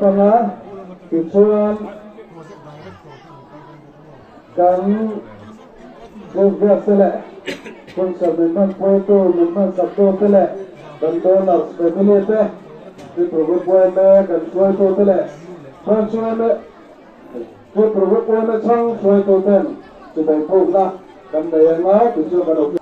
hmang a, tichuan kan Chief Guest te leh Hunserh min hman puitu min hman saktu te leh kan donors family te, Tripura Group yma kan hruaitu te leh Branch yma Tripura Group yma chhang hruaitu ten chibai phukna kan nei ang a, tichuan kan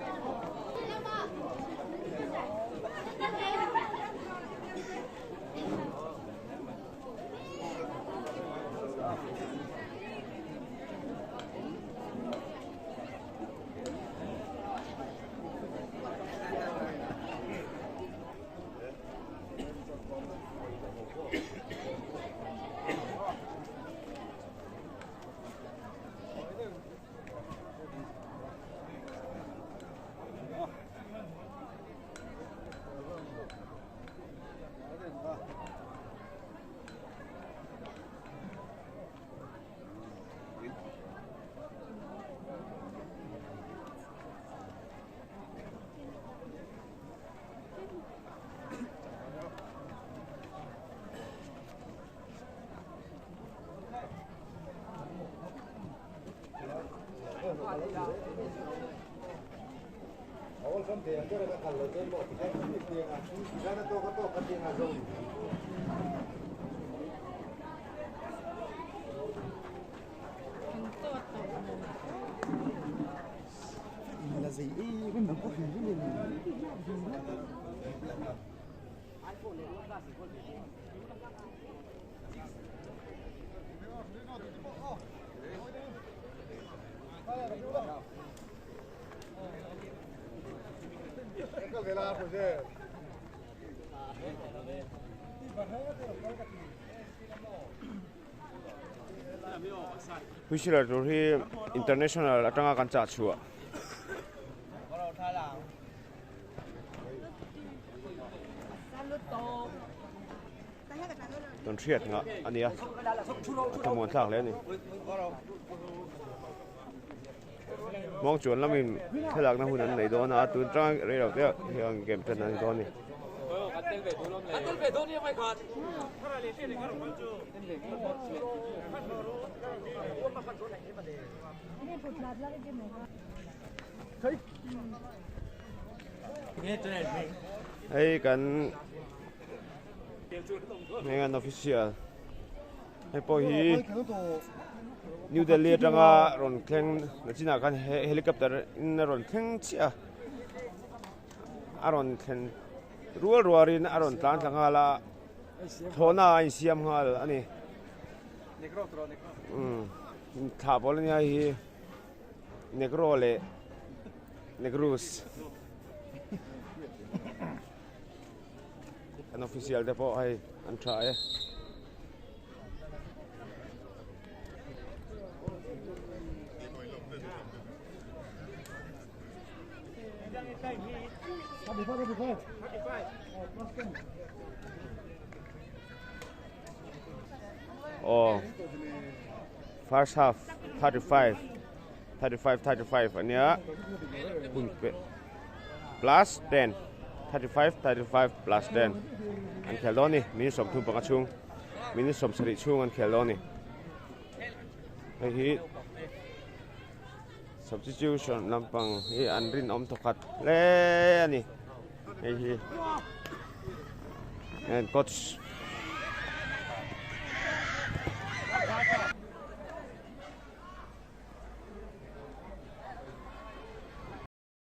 Whistler tur hi international atanga kan chah chhuah. Tawn hriat ngah a nia, a thlamuan thlak hle a ni. Muang chuan lamin thlalakna hun an nei dawn a, tun tang rei lo te hian game tan a ni dawn a ni. Hei kan heng an official hei pawh hi New Delhi atanga rawn thleng na chinah khan helicopter in a rawn thleng chiah a a rawn thlen rual rual in a rawn tlan thla nghal a thlawhna a insiam nghal a ni umm thlah pawl ania hei hi Negro leh Negrus. An official te pawh hei an tha e. Aw first half 35 35 35 ania hun pe plus 10 35 35 plus 10 an khel dawn ni minute 35 chhung minute 70 chhung an khel dawn ni hei hi substitution lampang hi an rinawm thawkhat hle a ni hei hi and coach.